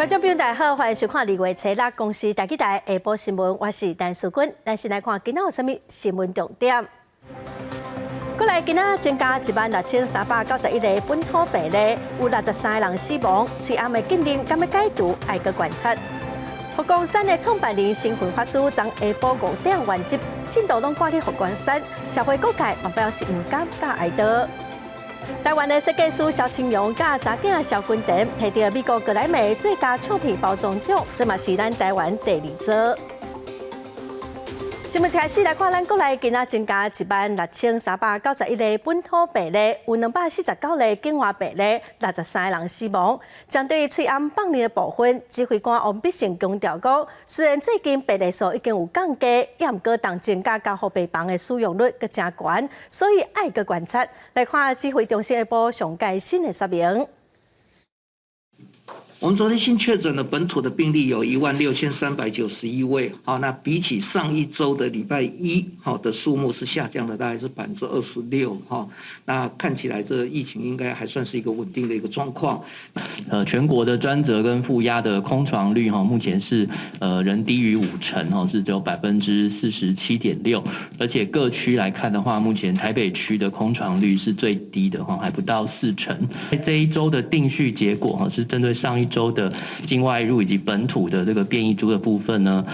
觀眾朋友大家好，歡迎收看二月初六公視台語台下晡新聞，我是陳淑君。咱先來看今仔有啥物新聞重點。國內今仔增加16,391例本土病例，有63個人死亡。喙罨的禁令敢欲解除，愛閣觀察。佛光山的創辦人星雲法師昨下晡5點圓寂，信徒攏趕去佛光山，社會各界嘛表示毋甘佮哀悼。台灣的設計師蕭清揚佮查囝蕭君田提著美國格萊美最佳唱片包裝獎，這嘛是咱台灣第二座。新聞開始來看，咱國內今仔增加16,391例本土病例，有249例境外病例，63人死亡。針對喙罨放任的部分，指揮官王必勝強調講，雖然最近病例數已經有降低，也毋過重症佮加護病房的使用率閣誠懸，所以愛閣觀察。來看指揮中心下晡上蓋新的說明。我們昨天新確診的本土的病例有16,391位，好，那比起上一周的禮拜一，好的數目是下降了，大概是26%，哈，那看起來這個疫情應該還算是一個穩定的一個狀況。全國的專責跟負壓的空床率，哈，目前是仍低於5成，哈，是只有47.6%，而且各區來看的話，目前台北區的空床率是最低的，哈，還不到4成。這一周的定序結果，哈，是針對上一周的境外移入以及本土的這個變異株的部分呢，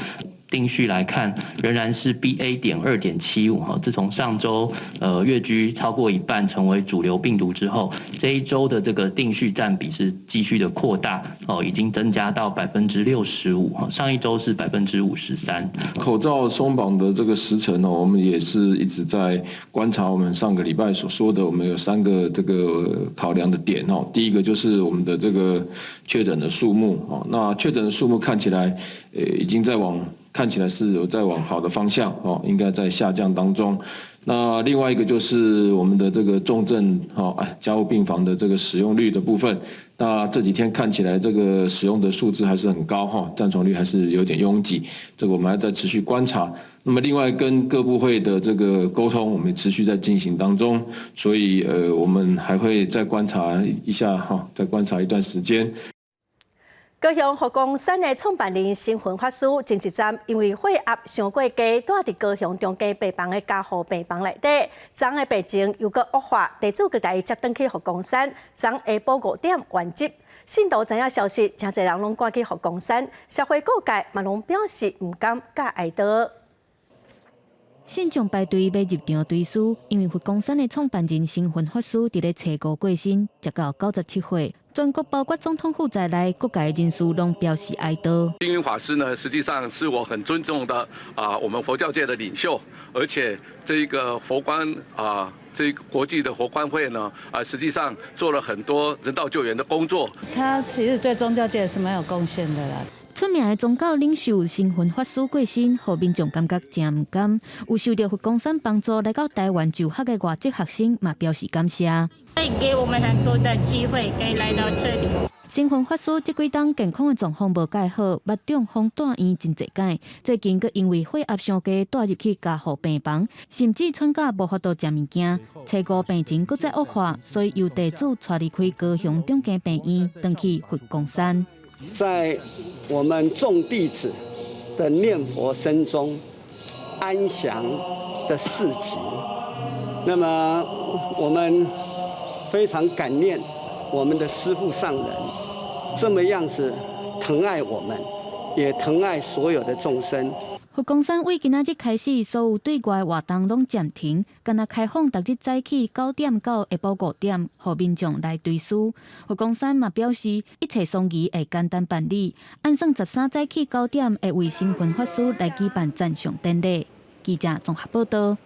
定序來看，仍然是 BA.2.75哈。自從上周躍居超過一半成為主流病毒之後，這一周的這個定序佔比是繼續的擴大哦，已經增加到65%哈。上一周是53%。口罩鬆綁的這個時程呢，我們也是一直在觀察。我們上個禮拜所說的，我們有三個這個考量的點哦。第一個就是我們的這個確診的數目哦，那確診的數目看起來，已經在往。看起來是有在往好的方向哦，應該在下降當中。那另外一個就是我們的這個重症哦，加護病房的這個使用率的部分。那這幾天看起來這個使用的數字還是很高哈，佔床率還是有點擁擠，這個我們還在持續觀察。那麼另外跟各部會的這個溝通，我們持續在進行當中，所以我們還會再觀察一下哈，再觀察一段時間。高雄佛光山的創辦人星雲法師前一陣因為血壓傷過低，蹛佇高雄長庚病房的加護病房內底，昨昏的病情又閣惡化，地主閣共伊接轉去佛光山，昨下晡5點圓寂。信徒知影消息，誠濟人攏趕去佛光山，社會各界嘛攏表示毋甘佮哀悼。信眾排隊欲入場追思，因為佛光山的創辦人星雲法師佇咧初五過身，才到97歲。全國包括總統府在內，各界人士攏表示哀悼。星雲法師呢，實際上是我很尊重的啊，我們佛教界的領袖，而且這一個佛光啊，這個國際的佛光會呢，啊，實際上做了很多人道救援的工作。他其實對宗教界是蠻有貢獻的啦。出名的宗教領袖星雲法師過身，予民眾感覺誠毋甘。有受著佛光山幫助來到台灣就學的外籍學生嘛表示感謝。給我們很多的機會，可以來到這裡。星雲法師這幾冬健康的狀況無蓋好，捌中風蹛院真濟擺，最近閣因為血壓傷低，蹛入去加護病房，甚至喘甲無法度食物件。初五病情閣再惡化，所以由地主帶離開高雄長庚病院，轉去佛光山。在我們眾弟子的念佛聲中安詳的示寂，那麼我們非常感念我們的師父上人這麼樣子疼愛我們，也疼愛所有的眾生。佛光山為今仔日開始，所有對外活動攏暫停，干焦開放逐日早起9點到下晡5點，予民眾來追思。佛光山嘛表示，一切喪儀會簡單辦理，按算13早起九點會為星雲法師來舉辦讚賞典禮。記者綜合報道。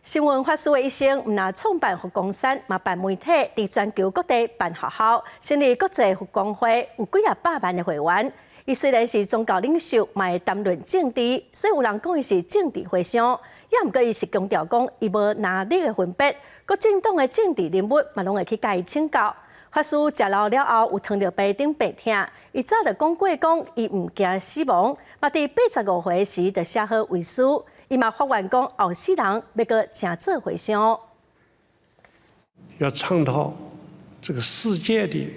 星雲法師的一生，毋但創辦佛光山，嘛辦媒體，佇全球各地辦學校，成立國際佛光會，有幾仔百萬的會員。伊雖然是宗教領袖，嘛會談論政治，所以有人講伊是政治和尚。也毋過伊是強調講，伊無藍綠的分別，各政黨的政治人物嘛攏會去共伊請教。法師食老了後有糖尿病等病痛，伊早就講過講，伊毋驚死亡，嘛佇85歲時就寫好遺書，伊嘛發願講後世人欲閣成做和尚。要倡導這個世界的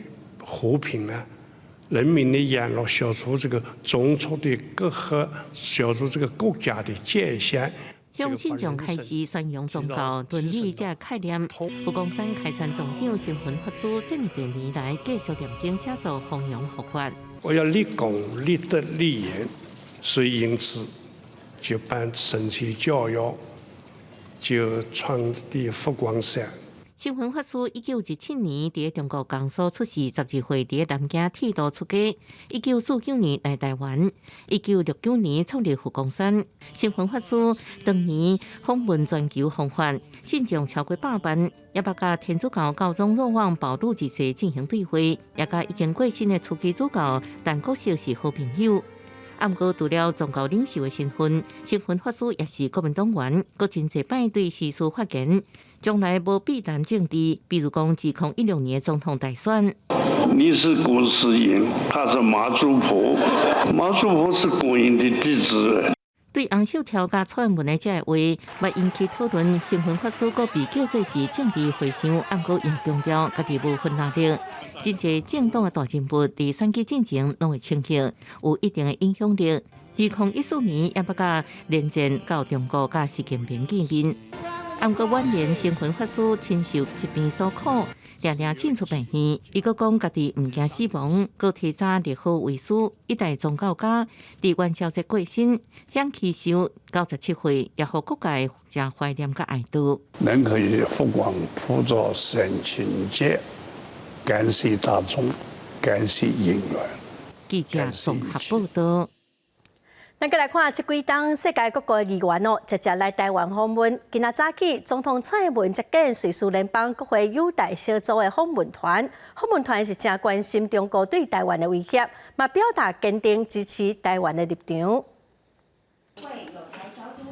和平呢，人民的眼落，消除這個種族的隔閡，消除這個國家的界限。向信眾開始宣揚宗教倫理這概念。佛光山開山宗長星雲法師這麼濟年來繼續念經寫作弘揚佛法。我要立功、立德、立言，所以因此就辦僧伽教育，就創立佛光山。星雲法師1917年佇中國江蘇出世，12歲佇南京剃度出家。1949年來台灣，1969年創立佛光山。星雲法師當年訪問全球弘法，信眾超過百萬，也捌佮天主教教宗若望保祿二世進行對話，也佮已經過身的樞機主教陳國錫是好朋友。啊，毋過除了宗教領袖的身份，星雲法師也是國民黨員，閣真濟擺對時事發言，從來無避談政治，比如講2016年總統大選。你是觀世音，他是媽祖婆，媽祖婆是觀音的弟子。對洪秀柱佮蔡英文的這个話，嘛引起討論。星雲法師閣被叫做是政治和尚，毋過也強調家己無分藍綠。真濟政黨的大人物佇選舉進前攏會請客，有一定的影響力。2014年也捌佮連戰到中國佮習近平見面。毋過晚年星雲法師深受疾病所苦，常常進出病院。伊閣講家己毋驚死亡，閣提早立好遺書。一代宗教家佇元宵節過身，享耆壽97歲，也予各界誠懷念佮哀悼。能可以佛光普照三千界，感謝大眾，感謝因緣。記者綜合報道。咱閣來看這幾冬世界各國的議員哦，齊齊來台灣訪問。今仔早起，總統蔡英文接見瑞士聯邦國會友台小組的訪問團。訪問團是誠關心中國對台灣的威脅，嘛表達堅定支持台灣的立場。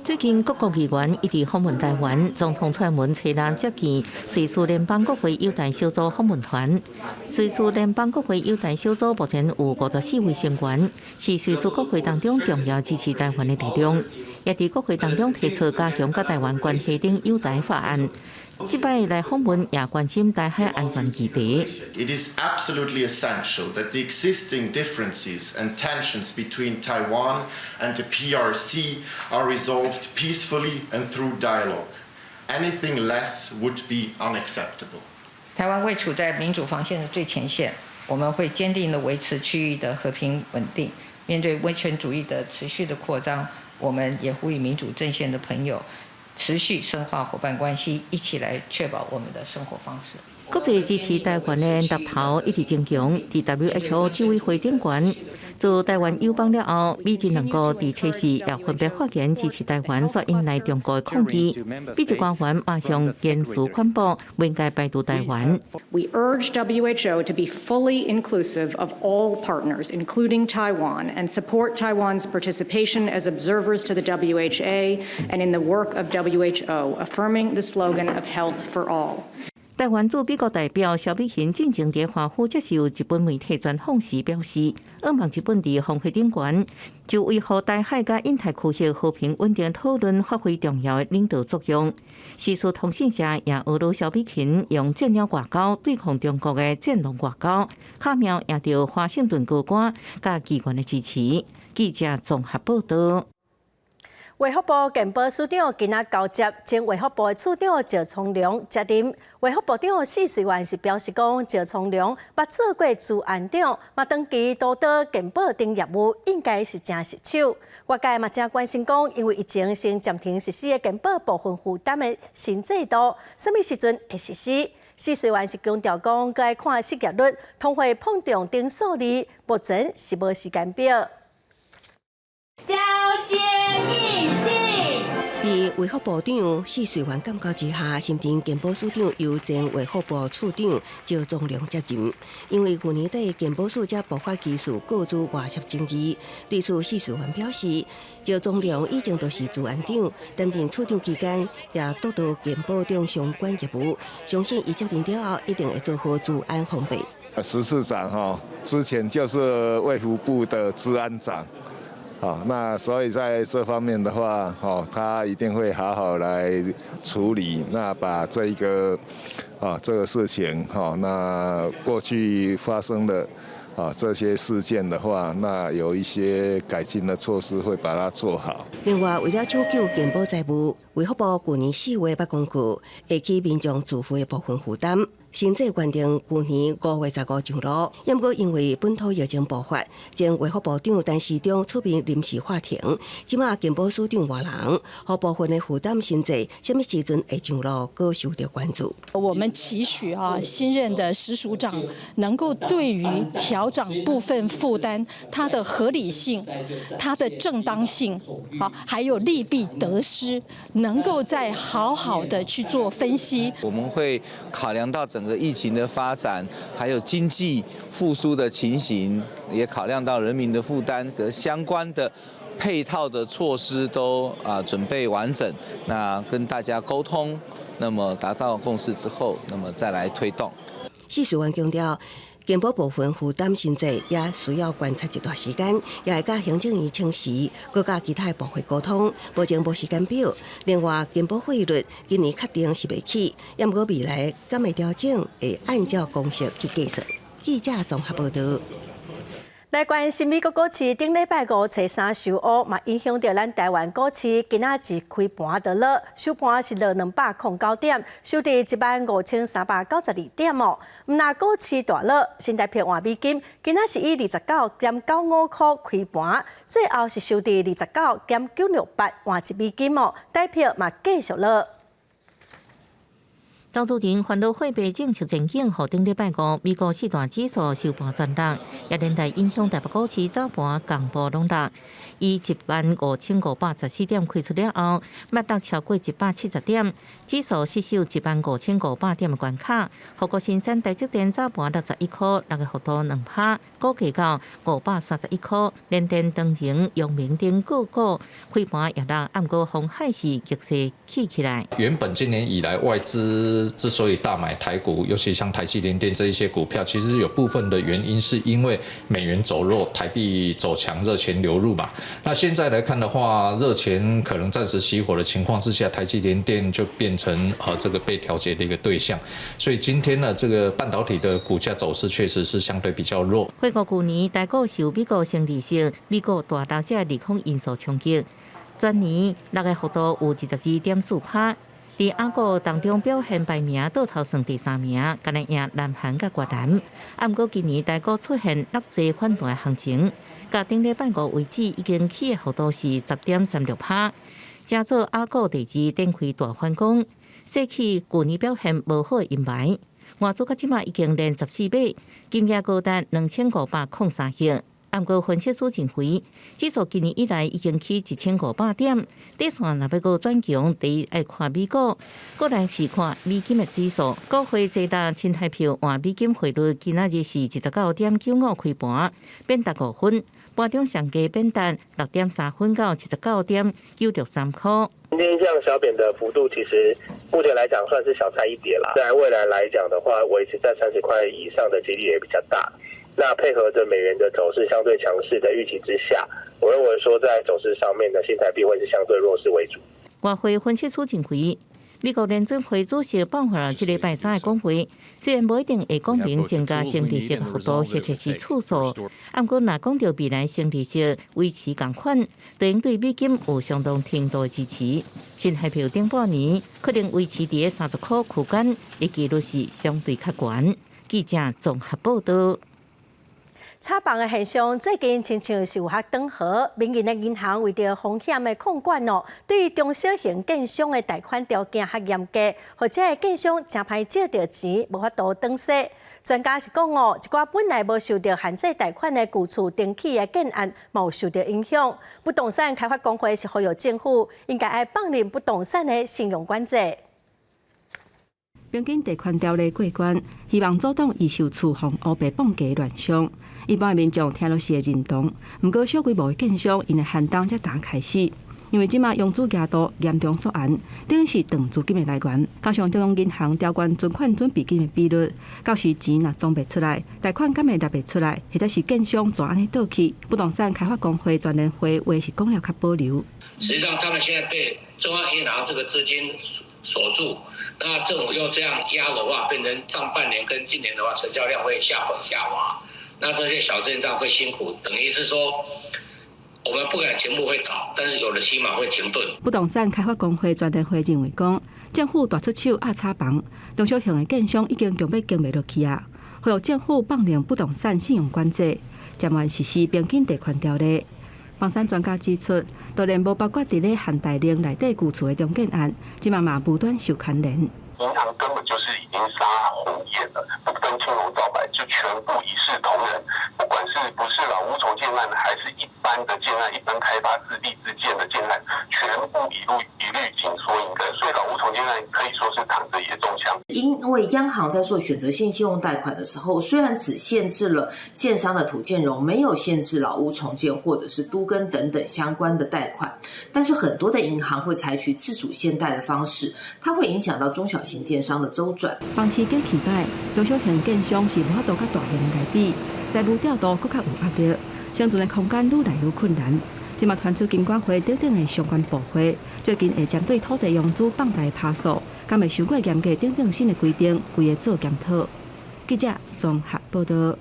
最近各國議員一直訪問台灣，總統蔡英文初六接見瑞士聯邦國會友台小組訪問團。瑞士聯邦國會友台小組目前有54位成員，是瑞士國會當中重要支持台灣的力量，也佇國會當中提出加強佮台灣關係等友台法案。這擺來訪問也關心台海安全議題。 It is absolutely essential that the existing differences and tensions between Taiwan and the PRC are resolved peacefully and through dialogue. Anything less would be unacceptable. 台灣位處在民主防線的最前線，我們會堅定地維持區域的和平穩定。面對威權主義的持續的擴張，我們也呼籲民主陣線的朋友持續深化夥伴關係，一起來確保我們的生活方式。國際支持台灣的力頭一直增強，佇 WHO 執委會頂懸自台灣友邦了後，美日兩國佇測試也分別發言支持台灣，煞引來中國的抗議。美籍官員馬上嚴詞反駁，毋應該排除台灣。 We urge WHO to be fully inclusive of all partners, including Taiwan, and support Taiwan's participation as observers to the WHA and in the work of WHO, affirming the slogan of health for all. 台灣駐美國代表蕭美琴進前佇華府接受日本媒體專訪時表示，向望日本佇峰會頂懸就維護台海佮印太區域和平穩定討論發揮重要的領導作用。時事通信社也呵咾蕭美琴用戰狼外交對抗中國的戰狼外交，巧妙贏著華盛頓高官佮議員的支持。記者綜合報道。衛福部健保署長今仔交接，前衛福部的處長趙聰良接任。衛福部長許瑞元是表示講，趙聰良捌做過資安長，嘛長期督導健保等業務，應該是誠熟手。外界嘛誠關心講，因為疫情先暫停實施的健保部分負擔的新制度，啥物時陣會實施？許瑞元是強調講，閣愛看失業率、通貨膨脹等數字，目前是無時間表。交接印信。佇衛福部長許瑞元監教之下，新任健保署長由前衛福部處長趙宗良接任。因為去年底健保署才爆發疑似個資外洩爭議，對此許瑞元表示，趙宗良以前就是資安長，擔任處長期間也督導健保中相關業務，相信伊接任了後一定會做好資安防備。石次長哈，之前就是衛福部的資安長。好，那所以在這方面的話，哦，他一定會好好來處理，那把這一個啊這個事情，哈，那過去發生的啊這些事件的話，那有一些改進的措施會把它做好。另外，為了搶救健保債務，衛福部舊年4月捌公告，會起民眾自費的部分負擔。新制原定舊年5月15上路，毋過因為本土疫情爆發，前衛福部長陳時中出面臨時喊停。這馬健保署長換人，予部分的負擔新制，啥物時陣會上路，閣受著關注。我們期許啊，新任的食署長能夠對於調漲部分負擔，它的合理性、它的正當性，啊，還有利弊得失，能夠再好好的去做分析。我們會考量到整個疫情的發展，還有經濟復甦的情形，也考量到人民的負擔和相關的配套的措施都啊準備完整，那跟大家溝通，那麼達到共識之後，那麼再來推動。試水員強調，健保部分負擔新制也需要觀察一段時間，也會佮行政院請示，閣佮其他的部會溝通，目前無時間表。另外，健保費率今年確定是袂起，毋過未來敢會調整，會按照公式去計算。記者綜合報導。來關心美國股市，頂禮拜五初三受烏，嘛影響著咱台灣股市。今仔日開盤就落，收盤是落209點，收佇15,392點哦。毋但股市大落，新台幣換美金，今仔是以29.95箍開盤，最後是收佇29.968換一美金哦。台幣嘛繼續落。投資人煩惱貨幣政策前景，予頂禮拜五美國四大指數收盤全落，也連帶影響台北股市早盤仝步攏落。以15,514點開出了後，捌落超過170點，指數失守15,500點的關卡。護國神山台積電早盤61箍，落的幅度2趴，股價到531箍。聯電、長榮、陽明等個股開盤也落，毋過鴻海是逆勢起起來。原本今年以來外資之所以大買台股，尤其像台積聯電這一些股票，其實有部分的原因是因為美元走弱，台幣走強，熱錢流入嘛。那現在來看的話，熱錢可能暫時熄火的情況之下，台積聯電就變成這個被調節的一個對象。所以今天呢，這個半導體的股價走勢確實是相對比較弱。回顧舊年，台股受美國升利息、美股大落這利空因素衝擊，全年落的幅度有22.4趴。佇亞股當中表現排名倒頭算第三名，干焦贏南韓佮越南。啊，毋過今年台股出現落濟反彈行情，到頂禮拜五為止已經起的幅度是10.36趴，成做亞股第二展開大反攻。說起舊年表現無好的陰霾，外資到這馬已經連14買，金額高達2503億。毋過分析師認為，指數今年以來已經起1500點，短線若欲閣轉強，第一愛看美股，過來是看美金的指數。股匯濟大新台幣換美金匯率今仔日是29.95開盤，變達5分，盤中上低變達6.3分到79.963箍。今天這樣小貶的幅度，其實目前來講算是小菜一碟啦。在未來來講的話，維持在30塊以上的幾率也比較大。那配合着美元的走勢相對強勢的預期之下，我認為說在走勢上面呢，新台幣會是相對弱勢為主。外匯分析師認為，美國聯準會主席鮑威爾這禮拜三的講話，雖然無一定會講明增加升利息幅度或者是次數，毋過若講著未來升利息維持仝款，對對美金有相當程度的支持。新台幣頂半年可能維持佇30箍區間，的幾率是相對較懸。記者綜合報導。炒房的現象最近親像是有較轉好，民營的銀行為著風險的控管哦，對中小型建商的貸款條件較嚴格，予這个建商誠歹借著錢，無法度轉勢。專家是講哦，一寡本來無受著限制貸款的舊厝重起的建案，嘛有受著影響。不動產開發公會是呼籲政府應該愛放任不動產的信用管制。平均地權條例過關，希望阻擋預售厝予烏白綁價亂象。一般的民眾聽落是會認同，毋過小規模的建商𪜶的寒冬才剛開始，因為這馬融資額度嚴重縮絚，等於是斷資金的來源。加上中央銀行調懸存款準備金的比率，到時錢若裝袂出來，貸款敢會拿袂出來，或者是建商就按呢倒去。不動產開發公會全聯會話是講了較保留。實際上，他們現在被中央銀行這個資金鎖住，那政府又這樣壓的話，變成上半年跟今年的話，成交量會下滑下滑。那這些小建商會辛苦，等於是說，我們不敢全部會倒，但是有的起碼會停頓。不動產開發公會全聯會認為講，政府大出手壓炒房，中小型的建商已經強欲經袂落去啊，呼籲政府放寬不動產信用管制，暫緩實施平均地權條例。房產專家指出，當然無包括佇咧限貸令內底舊厝的重建案，這馬嘛無端受牽連。銀行根本就是已經殺紅眼了，不分青紅皂白，就全部一視同仁。不管是不是老屋重建案，還是一般的建案、一般開發自地自建的建案，全部一路一律緊縮銀根。所以老屋重建案可以說是躺着也中槍。因為央行在做選擇性信用貸款的時候，雖然只限制了建商的土建融，沒有限制老屋重建或者是都更等等相關的貸款，但是很多的銀行會採取自主限貸的方式，它會影響到中小型建商的週轉。房市景氣歹，中小型建商是無法度佮大型來比，財務調度閣較有壓力，生存的空間愈來愈困難。這馬傳出金管會等等的相關部會，最近會針對土地融資放貸趴數，敢會傷過嚴格等等新的規定，規个做檢討。記者綜合報道。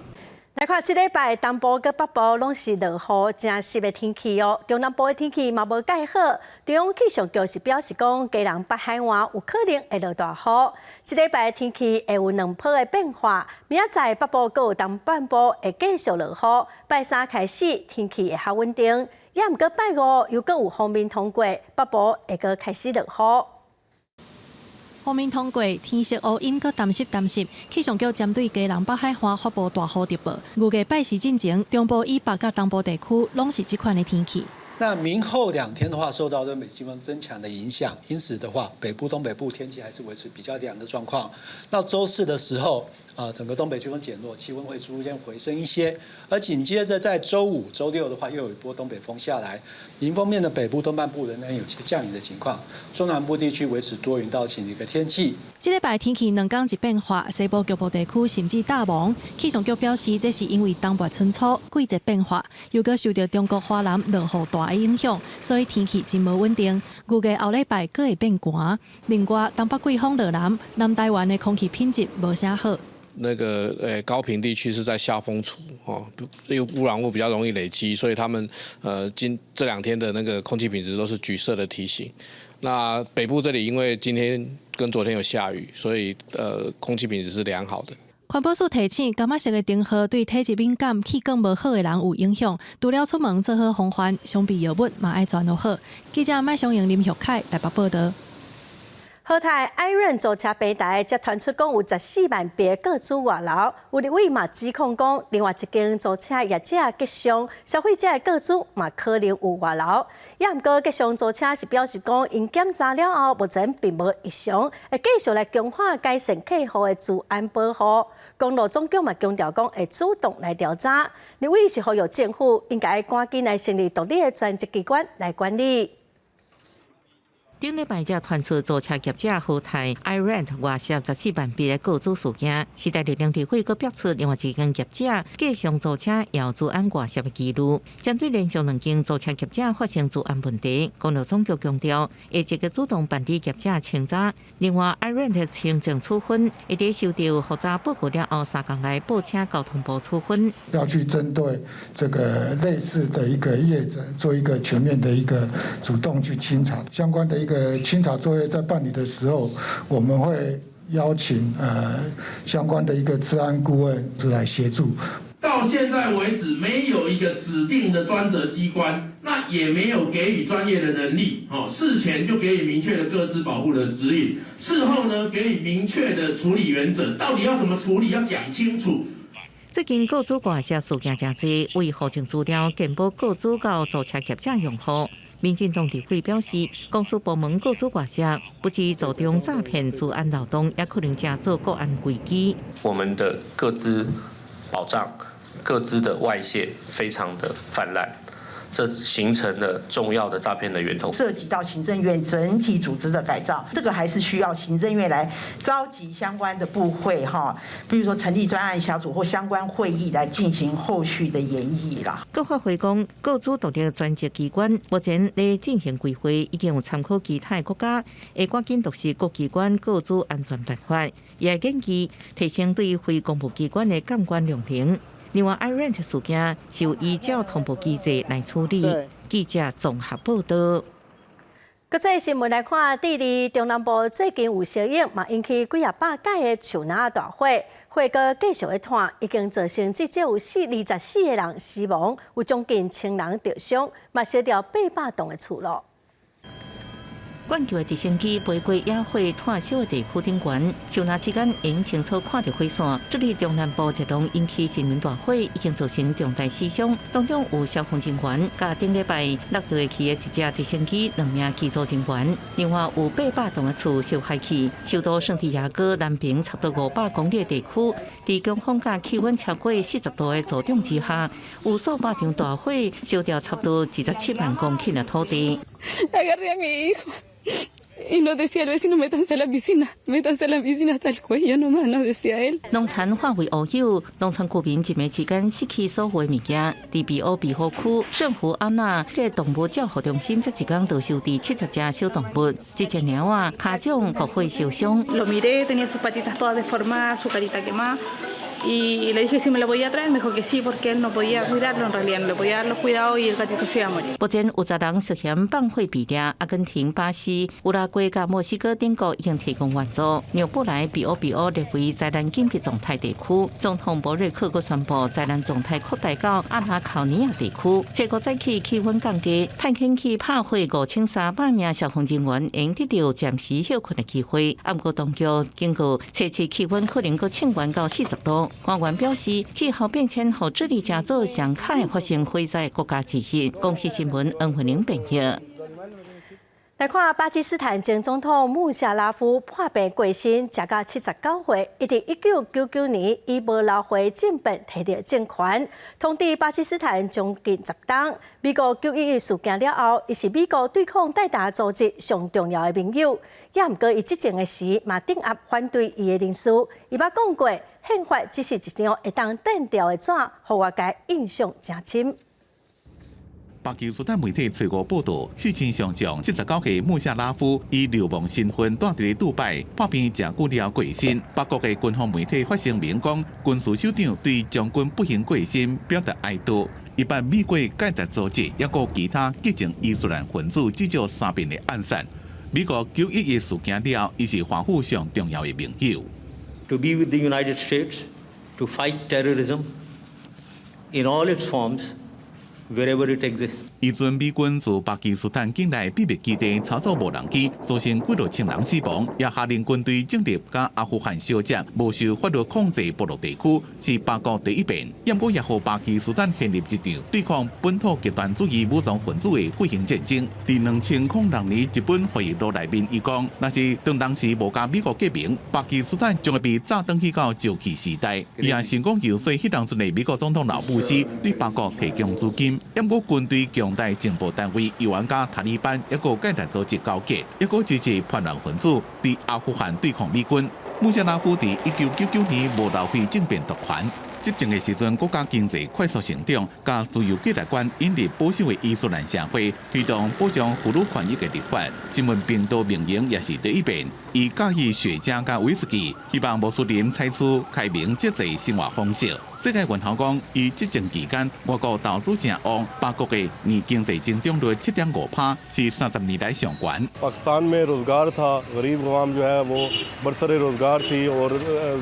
來看這禮拜東部佮北部攏是落雨，真濕的天氣哦。中南部的天氣嘛無蓋好。中央氣象局是表示講，基隆北海岸有可能會落大雨。這禮拜的天氣會有兩波的變化，明仔載北部閣有東半部會繼續落雨。拜三開始天氣會較穩定，也毋過拜五又閣有鋒面通過，北部會閣開始落雨。鋒面通過，天色烏陰，閣澹濕澹濕。氣象局針對基隆北海岸發布大雨特報，預計拜四進前，中部以北佮東部地區攏是這款的天氣。那明後兩天的話，受到東北季風增強的影響，因此的話，北部、東北部天氣還是維持比較涼的狀況。到週四的時候，啊，整個東北季風減弱，氣溫會逐漸回升一些。而緊接着在週五、週六的話，又有一波東北風下來，迎風面的北部、東半部仍然有些降雨的情況。中南部地區維持多雲到晴的一個天氣。這禮拜天氣兩工一變化，西部局部地區甚至大霧。氣象局表示，這是因為冬末春初季節變化，又閣受著中國華南落雨大的影響，所以天氣真無穩定。預計後禮拜閣會變寒。另外，東北季風落南，南台灣的空氣品質無啥好。那個高屏地區是在下風處哦，因為污染物比較容易累積，所以他們今這兩天的那個空氣品質都是橘色的提醒。那北部這裡因為今天跟昨天有下雨，所以空氣品質是良好的。環保署提醒，柑仔色的燈號對體質敏感、氣管無好的人有影響。除了出門做好防範，常備藥物嘛愛準備好。記者麥松英、林玉凱台北報道。和泰 iRent 租車平台才傳出講有14萬筆個資外流，有立委嘛指控講，另外一間租車業者吉祥，消費者的個資嘛可能有外流。也毋過吉祥租車是表示講，𪜶檢查了後，目前並無異常，會繼續來強化改善客戶的資安保護。公路總局嘛強調講，會主動來調查。立委是呼籲政府應該趕緊來成立獨立的專責機關來管理。頂禮拜才傳出租車業者和泰 iRent 外洩14萬筆的個資事件，時代力量立委閣爆出另外一間業者吉祥租車有資安外洩的記錄。針對連續兩間租車業者發生資安問題，公路總局強調會積極主動辦理業者清查。另外，iRent 行政處分，會佇收到複查報告了後，3工內報請交通部處分。要去針對這個類似的一個業者，做一個全面的一個主動去清查相關的一個清查作業，在辦理的時候，我們會邀請相關的一個資安顧問來協助。到現在為止，沒有一個指定的專責機關，那也沒有給予專業的人力，哦，事前就給予明確的個資保護的指引，事後呢給予明確的處理原則，到底要怎麼處理，要講清楚。最近個資外洩事件誠濟，為戶政資料、健保個資到租車業者用戶。民進黨立委表示，公司部門個資外洩，不只造成詐騙、資安漏洞，也可能成做國安危機。我們的個資保障、個資的外洩非常的泛濫。這形成了重要的詐騙的源頭，涉及到行政院整體組織的改造，這個還是需要行政院來召集相關的部會哈，比如說成立專案小組或相關會議來進行後續的研議啦。閣發揮講，個資獨立專責機關目前咧進行規劃，已經有參考其他國家，會趕緊落實各機關個資安全辦法，也建議提升對非公務機關的監管量能。另外，iRent 事件是有依照通報機制來處理。記者綜合報道。國際新聞來看，智利中南部最近有燒湧，嘛引起幾仔百蓋的樹林大火，火閣繼續咧湠，已經造成至少有24個人死亡，有將近千人著傷，嘛燒掉800棟的厝囉。冠球的直升機飛過野火湠燒的地區頂懸，剎那之間會清楚看著火線。智利中南部一棟引起森林大火，已經造成重大死傷，當中有消防人員、佮頂禮拜落地去的一架直升機、兩名機組人員。另外有800棟的厝燒害去，首都聖地亞哥南邊差不多500公里的地區，佇強風佮氣溫超過40度的助長之下，有數百場大火燒掉差不多27萬公頃的土地。 Y nos decía el vecino, métanse a la piscina, métanse a la piscina hasta el cuello nomás, nos decía él。農田化為烏有，農村居民一暝之間失去所有的物件。佇比奧比奧區聖胡安娜這个動物照護中心，這一工就收治70隻小動物，這隻貓仔跤掌予火燒傷。 Lo miré, tenía sus patitas todas deformadas, su carita quemada. Y le dije si me lo podía traer, me dijo que sí, porque él no podía cuidarlo en realidad, no le podía dar los cuidados y el gatito se iba a morir。目前有10人涉嫌放火被掠，阿根廷、巴西、烏拉圭佮墨西哥等國已經提供援助。紐布來比奧比奧列為災難緊急狀態地區，總統博瑞克閣宣布災難狀態擴大到阿拉考尼亞地區。這個早起氣溫降低，派遣去拍火5300名消防人員，會得著暫時歇睏的機會。毋過當局警告，初七氣溫可能閣衝懸到40度。官員表示，氣候變遷予智利成做上較會發生火災國家之一。公視新聞恩惠玲編譯。來看巴基斯坦前總統穆夏拉夫破病過身，食到79歲。伊佇1999年以無流血政變提著政權，統治巴基斯坦將近10冬。美國911事件了後，伊是美國對抗蓋達組織上重要的盟友。也毋過伊執政的時，嘛鎮壓反對伊的人士。伊捌講過，憲法只是一張會當擲掉的紙，予外界印象誠深。巴基斯坦媒體初五報道，四親上將79歲穆夏拉夫以流亡身份蹛佇咧杜拜，破病誠久了過身。巴國的軍方媒體發聲明講，軍事首長對將軍不幸過身表達哀悼。伊捌美國蓋達組織，抑閣其他激進伊斯蘭分子至少三遍的暗殺。美國911事件了，伊是華府上重要的盟友。 To be with the United States, to fight terrorism in all its forms, wherever it exists. 彼陣美軍自巴基斯坦境內秘密基地操作無人機，造成幾落千人死亡，也下令軍隊進入佮阿富汗相接、無受法律控制部落地區，是巴國第一遍。毋過也予巴基斯坦陷入一場對抗本土極端主義武裝分子的血腥戰爭。佇2006年一本回憶錄內面，伊講，若是當當時無佮美國結盟，巴基斯坦將會被炸轉去到石器時代。伊也成功遊說彼當陣的美國總統老布希對巴國提供資金。毋過軍隊強大情報單位猶原佮塔利班抑閣蓋達組織勾結，抑閣支持叛亂分子佇阿富汗對抗美軍。穆夏拉夫佇1999年無流血政變奪權，執政的時陣，國家經濟快速成長，佮自由價值觀引入保守的伊斯蘭社會，推動保障婦女權益的立法。新聞頻道命名也是第一遍，伊佮意雪茄佮威士忌，希望穆斯林採取開明節制生活方式。世界銀行講，伊執政期間，外國投資誠旺，巴國的年經濟增長率7.5%，是30年來上懸。 पाकिस्तान में रोज़गार था, गरीब अवाम जो है वो बरसर रोज़गार थी और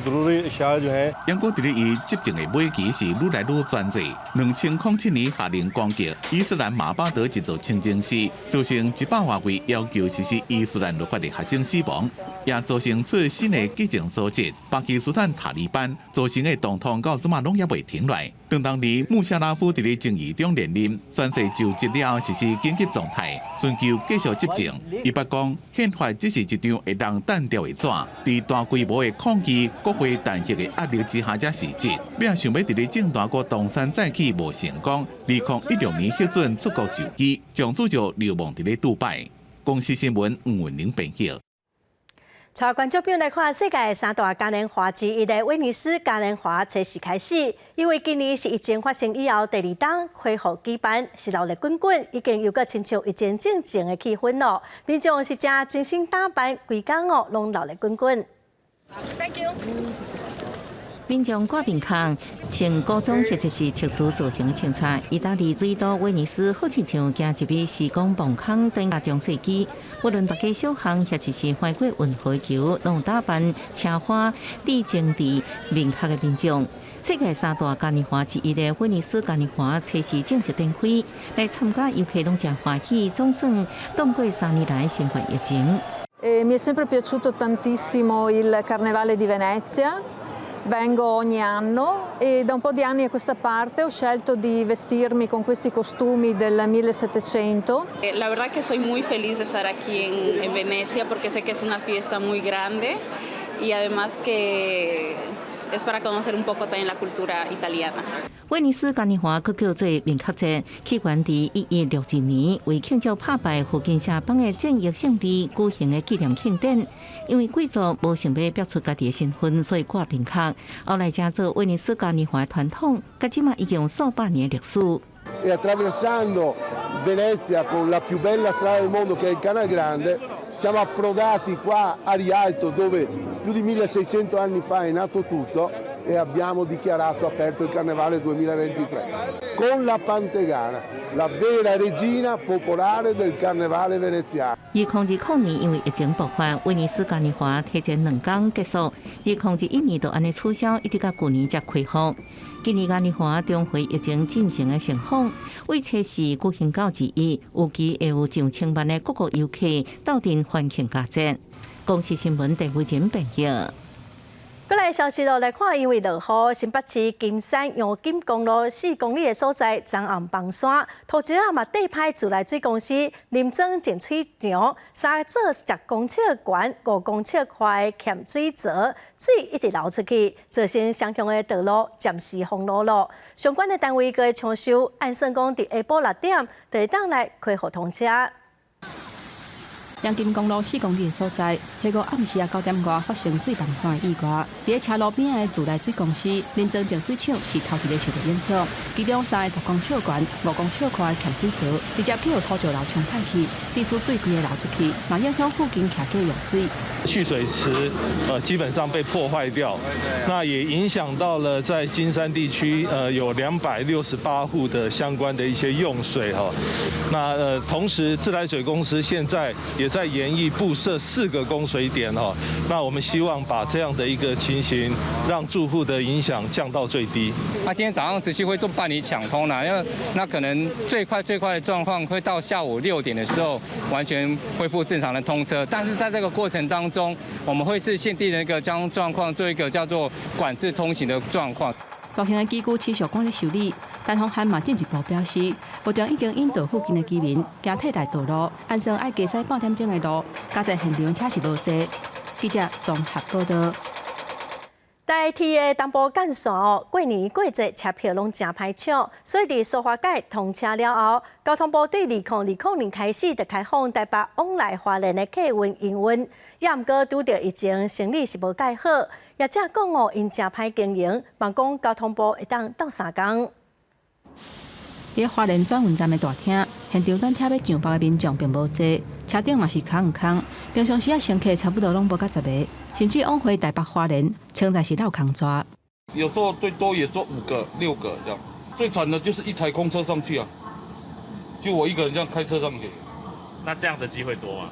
ज़रूरी अशिया जो हैं。毋過佇咧伊執政的尾期是愈來愈專制。2007年下令攻擊伊斯蘭馬巴德一座清真寺，造成100外位要求實施伊斯蘭律法的學生死亡，也造成出新的激進組織巴基斯坦塔利班造成的動盪到這馬攏猶未停落來。當當年穆夏拉夫佇咧爭議中連任，宣誓就職了後實施緊急狀態，尋求繼續執政。伊捌講，憲法只是一張會當擲掉的紙，佇大規模的抗議、國會彈劾的壓力之下才辭職。欲想欲佇咧政壇閣東山再起無成功，2016年核准出國就醫，從此就流亡佇咧杜拜。公視新聞吳文玲編譯。帶觀眾朋友來看，世界三大嘉年華之一的威尼斯嘉年華，初四開始。因為今年是疫情發生以後第二冬恢復舉辦，是熱鬧滾滾，已經猶閣親像疫情進前的氣氛囉。民眾是誠精心打扮，規工哦攏熱鬧滾滾。 Thank you。民眾掛面孔，穿古裝或者是特殊造型的警察。意大利水都威尼斯好親像行入去時光墓空等下中世紀，無論大街小巷或者是橫過運河橋，攏打扮奢華、致精緻面殼的民眾。世界三大嘉年華之一的威尼斯嘉年華，初四正式展開，來參加遊客攏誠歡喜，總算擋過3年來新冠疫情。 Mi è sempre piaciuto tantissimo il Carnevale di Venezia. Vengo ogni anno e da un po' di anni a questa parte ho scelto di vestirmi con questi costumi del 1700. La verdad que soy muy feliz de estar aquí en Venecia porque sé que es una fiesta muy grande y además que es para conocer un poco también la cultura italiana. 威尼斯嘉年華閣叫做面殼節，起源佇1162年，為慶祝拍敗附近城邦的戰役勝利舉行的紀念慶典。因為貴族無想欲表出家己的身份，所以掛面殼。後來成做威尼斯嘉年華傳統，到這馬已經有數百年的歷史。 E attraversando Venezia con la più bella strada del mondo che è il Canal Grande, siamo approdati qua a Rialto dove più di 1600 anni fa è nato tutto e abbiamo dichiarato aperto il Carnevale 2023 con la Pantegana, la vera regina popolare del Carnevale veneziano. 2020年因為疫情爆發，威尼斯嘉年華提前2工結束。2021年就按呢取消，一直到舊年才恢復。今年嘉年華重回疫情進前的盛況，為初四舉行到21，預計會有上千萬的各國遊客鬥陣歡慶佳節。公視新聞鄧慧珍編譯。過來消息囉，來看，因為落雨，新北市金山楊金公路4公里的所在，昨暗崩山，土石仔嘛硩歹自來水公司林莊淨水廠三座10公尺懸、5公尺寬的鹹水槽，水一直流出去，造成雙向的道路暫時封路囉。相關的單位閣搶修，按算講佇下晡6點就會當來恢復通車。楊金公路4公里的所在，初五暗時9點外發生水崩山的意外。佇咧車路邊的自來水公司林莊淨水廠是頭一个受到影響，其中三個10公尺懸、5公尺寬的鹹水槽，直接去予土石流沖歹去，致使水規个流出去，嘛影響附近徛家用水。蓄水池基本上被破壞掉，那也影響到了在金山地區有268戶的相關的一些用水哈。那同時自來水公司現在也在研議佈設4個供水點哈。那我們希望把這樣的一個情形，讓住戶的影響降到最低。那今天早上持續會做辦理搶通啦，因為那可能最快最快的狀況會到下午6點的時候完全恢復正常的通車，但是在這個過程當中，我們會視現地的一個交通狀況做一個叫做管制通行的狀況。大型的機具持續趕咧修理，陳鳳漢嘛進一步表示，目前已經引導附近的居民行替代道路，按算愛加駛半點鐘的路，加在現場車是無濟。記者綜合報道。台鐵的東部幹線哦，過年過節車票攏誠歹搶，所以佇蘇花改通車了後，交通部對2020年開始就開放台北往來花蓮的客運營運，也毋過拄著疫情，生意是無蓋好。業者講哦，𪜶誠歹經營，望講交通部會當鬥相共。佇花蓮轉運站的大廳，現場等車欲上北的民眾並無濟，車頂嘛是空毋空。平常時仔乘客差不多攏無甲10個，甚至往回台北花蓮，稱在是落空逝。有時候最多也坐5個、6個這樣，最慘的就是一台公車上去啊，就我一個人這樣開車上去。那這樣的機會多嗎？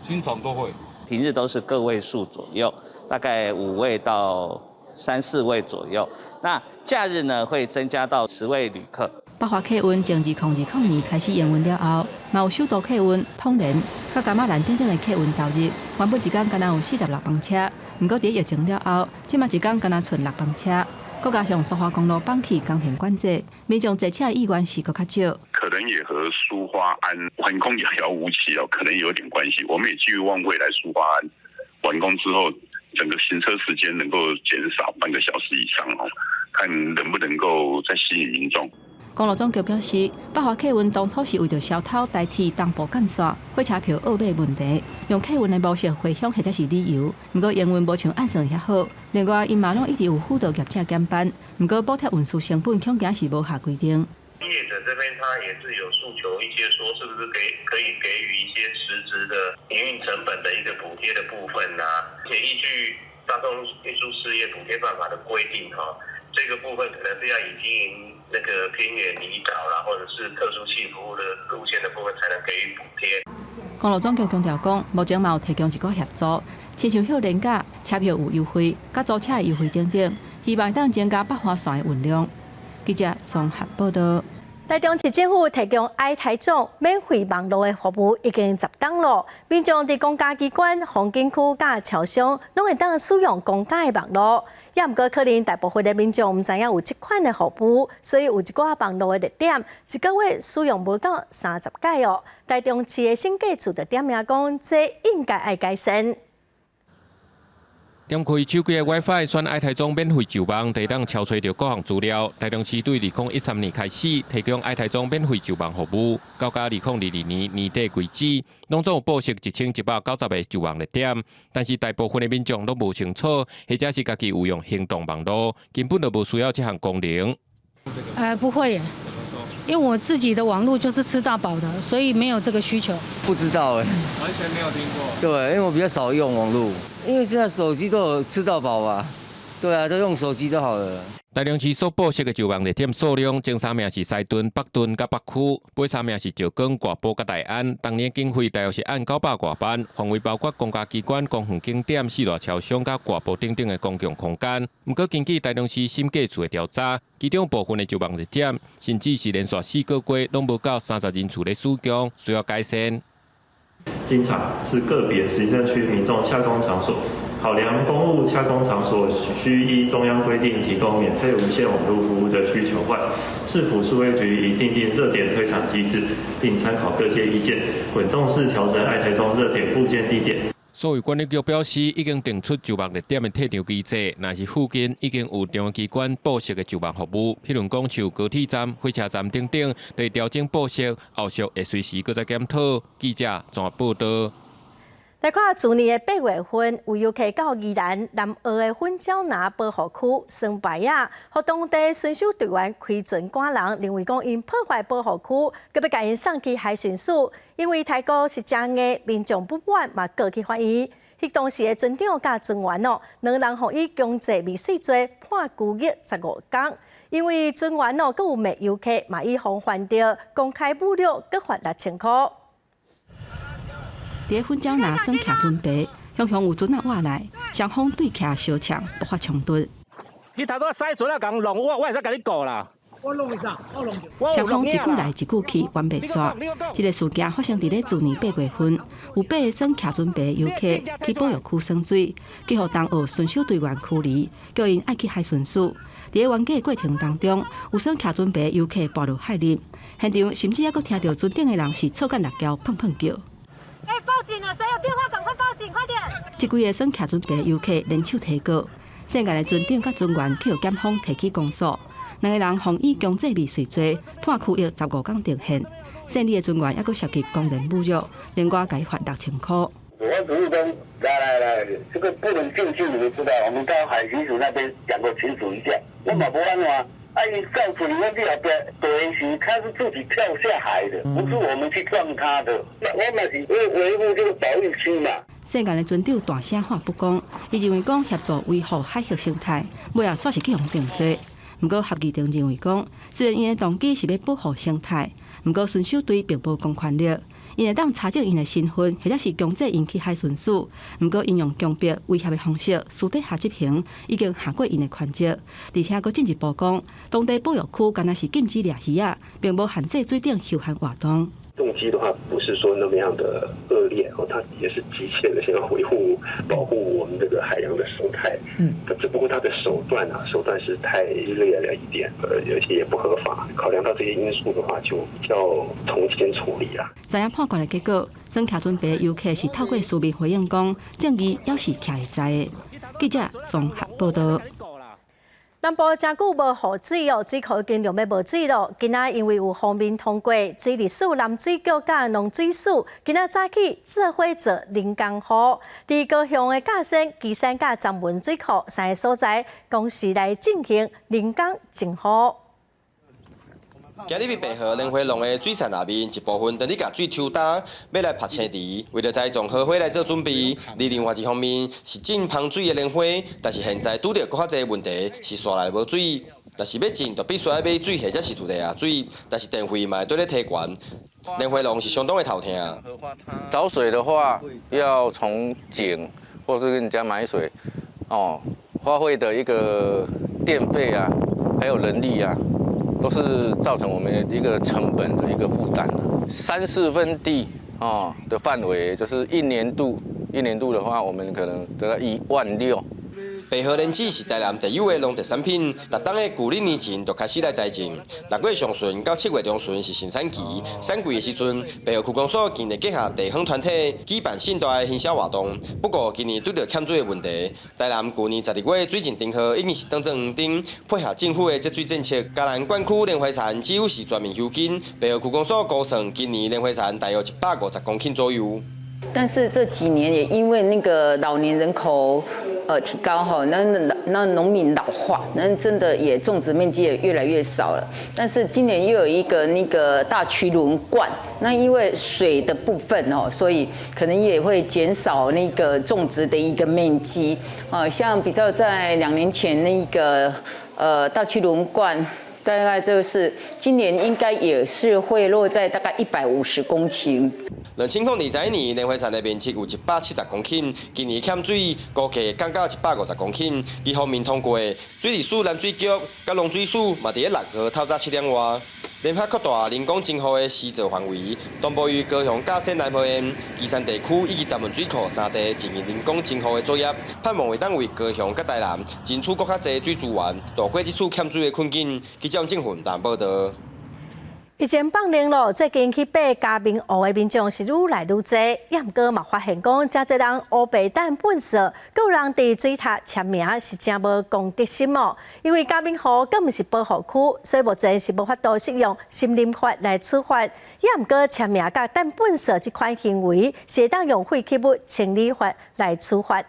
經常都會。平日都是個位數左右，大概5位到3、4位左右。那假日呢，會增加到10位旅客。北華客運從2020年開始營運了後，嘛有首都客運、統聯、佮噶瑪蘭等等的客運投入。原本一工敢若有46班車，毋過佇疫情了後，這馬一工敢若賰6班車。閣加上蘇花公路放棄工程管制，民眾坐車的意願是閣較少。可能也和蘇花安完工遙遙無期哦，可能有點關係。我們也寄望未來蘇花安完工之後，整個行車時間能夠減少半個小時以上哦，看能不能夠再吸引民眾。公路總局表示，北華客運當初是為著消除台鐵東部幹線火車票額買問題，用客運的模式回鄉或者是旅遊，毋過營運無像按算遐好。另外，𪜶嘛攏一直有輔導業者減班，毋過補貼運輸成本恐驚是無下規定。業者這邊他也是有訴求一些，說是不是可以給予一些實質的營運成本的一個補貼的部分啊？且依據大眾運輸事業補貼辦法的規定哈，這個部分可能是要以經營那個偏遠離島啦，或者是特殊性服務的路線的部分，才能給予補貼。公路總局強調講，目前嘛有提供一寡協助，親像票連價、車票有優惠，佮租車的優惠等等，希望當增加北華線的運量。記者綜合報道。台中市政府提供愛台中免費網路的服務已經10冬咯。民眾佇公家機關、風景區佮超商，攏會當使用公家的網路。也毋過可能大部分的民眾毋知影有這款的服務，所以有一寡網路的熱點，一個月使用無夠30改哦。台中市的審計處就點名講，這應該愛改善。點開手機的 WiFi，選愛台中免費就網，就會當抄揣著各項資料。台中市對2013年開始提供愛台中免費就網服務，到今2022年年底為止，攏總有布設1190個就網熱點。但是大部分的民眾攏無清楚，或者是家己有用行動網路，根本就無需要這項功能。不會，因為我自己的網路就是吃到飽的，所以沒有這個需求。不知道哎，完全沒有聽過。對，因為我比較少用網路，因為現在手機都有吃到飽吧？對啊，都用手機就好了。台中市所布設的就網熱點數量，前三名是西屯、北屯佮北區，尾三名是石岡、大埔佮大安。當年經費大約是按900外萬，範圍包括公家機關、公園景點、四大超商佮大埔等等的公共空間。毋過根據台中市審計處的調查，其中部分的就網熱點，甚至是連續4個月攏無夠30人次咧使用，需要改善。經查是個別行政區民眾洽公場所。考量公務洽公場所需依中央規定提供免費無線網路服務的需求外，市府數位局已訂定熱點推場機制，並參考各界意見，滾動式調整愛台中熱點布建地點。數位管理局表示，已經定出就網熱點的退場機制，若是附近已經有中央機關布設的就網服務，譬如講像高鐵站、火車站等等，會調整布設，後續會隨時閣再檢討。記者綜合報道。來看去年的8月份，有遊客到宜蘭南澳的粉蕉林保護區耍牌仔，予當地巡守隊員開船趕人，認為講𪜶破壞保護區，閣欲共𪜶送去海巡署。因為態度是誠硬，民眾不滿嘛告去法院。彼當時的船長佮船員哦，兩人予以強制未遂罪判拘役15工。因為船員哦，閣有罵遊客，嘛以防犯著公開侮辱，閣罰6000箍。佇粉蕉林耍徛船牌，常常有船仔倚來，雙方對徛相嗆，爆發衝突。你頭拄仔駛船仔共弄我，我會使共你告啦。我弄啥？我弄。雙方一句來一句去，完袂煞。這個事件發生佇咧去年8月份，有八個耍徛船牌遊客去保育區耍水，去予東澳巡守隊員驅離，叫𪜶愛去海巡署。佇咧冤家的過程當中，有耍徛船牌遊客跋落海裡，現場甚至猶閣聽著船頂的人是吵甲搦交砰砰叫。欸，報警啊！誰有電話？趕快報警，快點！這幾个耍徛船牌遊客聯手提告，涉案的船長佮船員去予檢方提起公訴，兩個人予以強制未遂罪，判拘役15工定讞。姓李的船員猶閣涉及公然侮辱，另外共伊罰6000箍。我只是講，來來來，這個不能進去，你們知道？我們到海巡署那邊講過清楚一下，我嘛無按怎，啊，伊告訴你問題後壁對是他是自己跳下海的，不是我們去撞他的。那我嘛是為維護這個保育區嘛。涉案的船長大聲喊不公，伊認為講協助維護海域生態，尾後煞是去予定罪。毋過合議庭認為講，雖然𪜶的動機是欲保護生態，毋過巡守隊並無公權力，𪜶會當查證𪜶的身份，或者是強制𪜶去海巡署。毋過𪜶用強迫、威脅的方式私底下執行，已經跨過𪜶的權責。而且閣進一步講，當地保育區敢若是禁止掠魚仔，並無限制水頂休閒活動。動機的話，不是說那麼樣的惡劣哦，他也是急切的想要維護、保護我們這個海洋的生態。只不過他的手段啊，手段是太烈了一點，而且也不合法。考量到這些因素的話，就比較從輕處理啦。知影判決的結果，耍徛船牌遊客是透過書面回應講，正義猶是徛會在的。記者綜合報道。南部誠久無雨水哦，水庫已經量欲無水咯。今仔因為有鋒面通過，水利署、南水局佮農水署，今仔早起做伙做人工雨，佇高雄的甲仙、旗山佮漳門水庫三個所在，同時來進行人工增雨。行入去白河蓮花弄的水田內面，一部分當咧共水抽乾，欲來曝青池，為著栽種荷花來做準備。而另外一方面是種芳水的蓮花，但是現在拄著閣較濟問題，是沙內無水。若是欲種，就必須愛買水或者是土地下水，但是電費嘛會對咧提懸。蓮花農是相當的頭疼。找水的話，要從井或是跟人家買水，哦，花費的一個電費啊，還有人力啊，都是造成我們一個成本的一個負擔。三四分地哦的範圍，就是一年度，一年度的話，我們可能得到1萬6。白河蓮子是台南特有的農特產品，逐冬的舊曆年前就開始來栽種。6月上旬到7月中旬是盛產期，產季的時陣，白河區公所近日結合地方團體舉辦盛大的行銷活動。不過今年拄著欠水的問題，台南舊年12月水浸燈號已經是當作黃燈，配合政府的節水政策，嘉南灌區蓮花田只有是全面收緊。白河區公所估算，今年蓮花田大約150公頃左右。但是這幾年也因為那個老年人口提高哈，那農民老化，那真的也種植面積也越來越少了。但是今年又有一個那個大渠輪灌，那因為水的部分哦，所以可能也會減少那個種植的一個面積。啊，像比較在2年前那個大渠輪灌，大概就是今年應該也是會落在大概150公頃。 2021年蓮花田的面積有170公頃，今年欠水估計降到150公頃。一方面通過水利署、南水局、佮農水署嘛，佇咧6號透早7點外，聯合擴大人工增雨的施作範圍，東部於高雄、嘉義南和縣、旗山地區以及石門水庫三地進行人工增雨的作業，盼望會當為高雄佮台南爭取閣較濟水資源，渡過這次欠水的困境。記者鄭雲台報導。疫情放涼咯，最近去爬嘉明湖的民眾是愈來愈濟，也毋過嘛發現講，誠濟人烏白擲糞埽，閣有人佇水塔簽名是誠無公德心哦。因為嘉明湖閣毋是保護區，所以目前是無法度適用森林法來處罰。也毋過簽名佮擲糞埽這款行為，是會當用廢棄物清理法來處罰。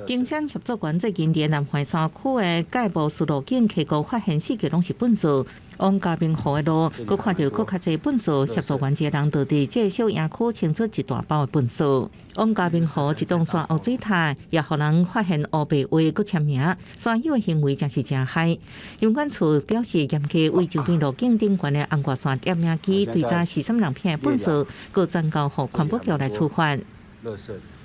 登山協作員最近佇南環山區的蓋布斯路徑溪谷發現四界攏是糞埽，往嘉明湖的路，閣看著閣較濟糞埽。協助員一個人就佇這個小營區清出一大包的糞埽。往嘉明湖一棟山烏水塔，也予人發現烏白畫閣簽名，山友的行為真是誠害。林管處表示，嚴格為周邊路徑頂懸的紅外線攝影機追查43人片的糞埽，閣轉交予環保局來處罰。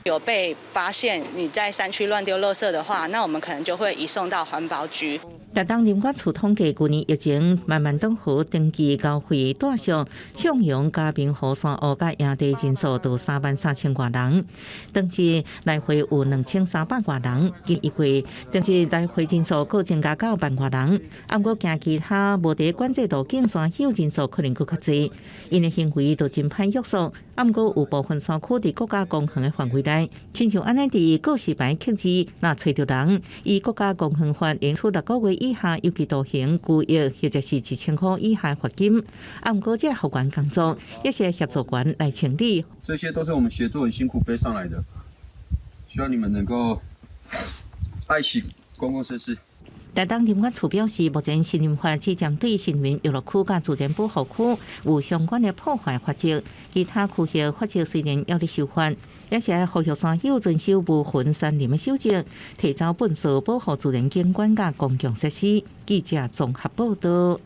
有被發現你在山區亂丟垃圾的話，那我們可能就會移送到環保局。台東林管處統計，舊年疫情慢慢轉好，登記交費帶上向陽嘉明湖山屋佮營地人數都3萬3千外人，當日來回有2300外人，近一月當日來回人數閣增加到萬外人。啊，毋過驚其他無佇管制路徑山友人數可能閣較濟，𪜶的行為都真歹約束。啊，毋過有部分山區佇國家公園的範圍內，親像按呢佇告示牌刻字，若揣著人，依國家公園法應處6個月以下有期徒刑、拘役或者是1000塊以下罰金。啊，毋過這復原工作也是協助員來清理。這些都是我們協作很辛苦背上來的，希望你們能夠愛惜公共設施。台東林管處表示，目前森林法只針對森林遊樂區佮自然保護區有相關的破壞罰則，其他區域罰則雖然猶咧修法，也是愛呼籲山友遵守無痕山林的守則，提走糞埽，保護自然景觀佮公共設施。記者綜合報導。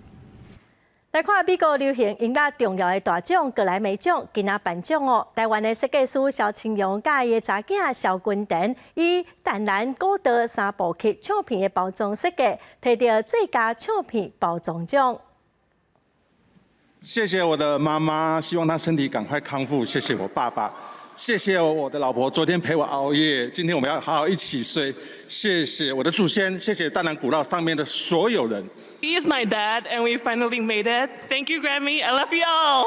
來看美國流行音樂重要的大獎格萊美獎，今仔頒獎哦。台灣的設計師蕭清揚佮伊的查囝蕭君田，以淡蘭古道三部曲唱片的包裝設計，提著最佳唱片包裝獎。謝謝我的媽媽，希望她身體趕快康復。謝謝我爸爸，謝謝我的老婆，昨天陪我熬夜，今天我們要好好一起睡。謝謝我的祖先，謝謝淡蘭古道上面的所有人。 He is my dad, and we finally made it. Thank you, Grammy. I love you all.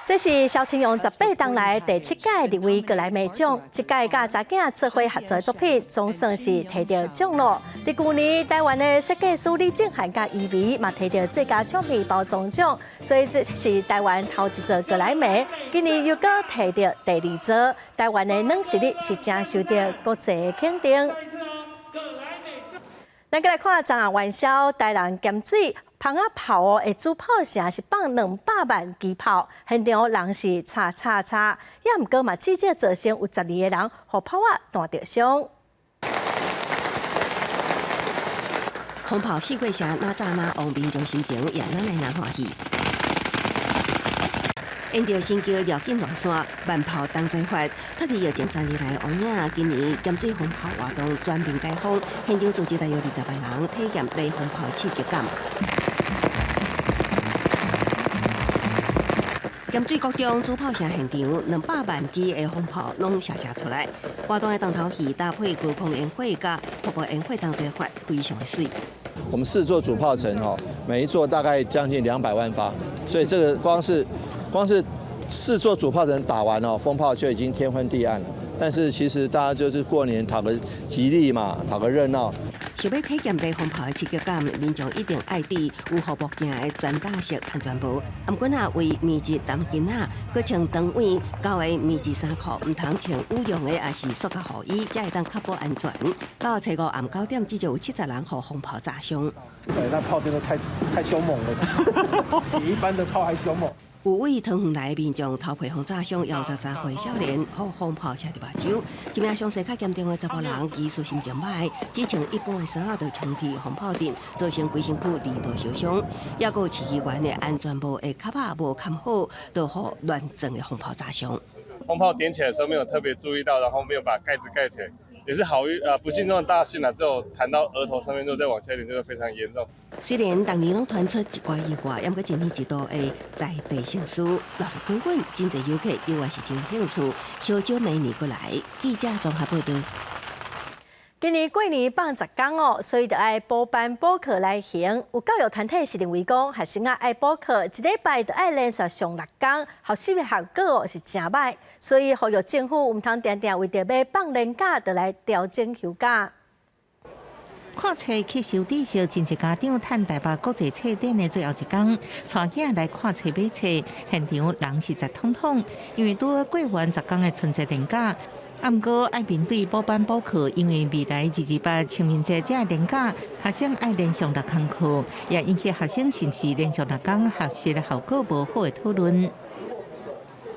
這是蕭清揚18冬來第七屆入圍格萊美獎，這屆佮查囝做伙合作的作品，總算是提著獎咯。佇舊年，台灣的設計師李正翰佮伊維嘛提著最佳唱片包裝獎，所以這是台灣頭一座格萊美，今年又閣提著第二座。台灣的軟實力是誠受著國際的肯定。咱閣來看昨暗元宵，台南鹹水。蜂仔炮哦，的主炮城是放200萬支炮，現場人是吵吵吵，也毋過嘛，至少造成有12個人予炮仔彈著傷。風炮四過城，哪炸哪旺，民眾心情也哪來哪歡喜。沿著新橋繞境路線，萬炮同齊發，脫離疫情3年來的陰影，今年鹹水風炮活動全面解封，現場組織大約20萬人體驗雷鋒炮的刺激感。鹹水國中主炮城現場，200萬支的風炮攏射射出來。活動的重頭戲搭配高空煙火佮瀑布煙火同齊發，非常的媠。我們四座主炮城吼，每一座大概將近200萬發，所以這個光是四座主炮城打完哦，蜂炮就已經天昏地暗了。但是其實大家就是過年討個吉利嘛，討個熱鬧。想欲體驗雷鋒炮的刺激感，民眾一定愛戴有護目鏡的全罩式安全帽。毋過若為棉質澹巾仔，閣穿長尾厚的棉質衫褲，毋通穿羽絨的，抑是塑膠雨衣，才會當確保安全。到初五暗9點，至少有70人予風炮炸傷。那炮真的太兇猛了，比一般的炮還兇猛。有位桃園來的民眾頭皮予炸傷，63歲少年，予風炮射著目睭。一名傷勢較嚴重的查埔人，其實心情䆀，只穿一般的衫仔就衝去風炮陣，造成規身軀二度燒傷。抑閣有市議員的安全帽的卡仔無冚好，就予亂撞的風炮炸傷。風炮點起來的時候沒有特別注意到，然後沒有把蓋子蓋起來。也是好運啊，不幸中的大幸啊！只有彈到額頭上面，之後再往下一點，就非常嚴重。雖然逐年攏傳出一寡意外，毋過一年一度的在地盛事，熱鬧滾滾，真濟遊客猶原是真興趣，燒招每年過來。記者綜合報導。今年過年放10工哦，所以就愛補班補課來還。有教育團體是認為講，學生仔愛補課，一禮拜就愛連續上6工，學習的效果哦是誠䆀。所以呼籲政府毋通定定為著欲放連假，就來調整休假。看冊吸收知識，真濟家長趁台北國際冊展的最後一工，帶囝來看冊買冊，現場人是擠通通，因為拄好過完10工的春節連假。啊，毋過愛面對補班補課，因為未來228清明節才會連假，學生愛連續6工課，也引起學生是毋是連續6工學習的效果無好的討論。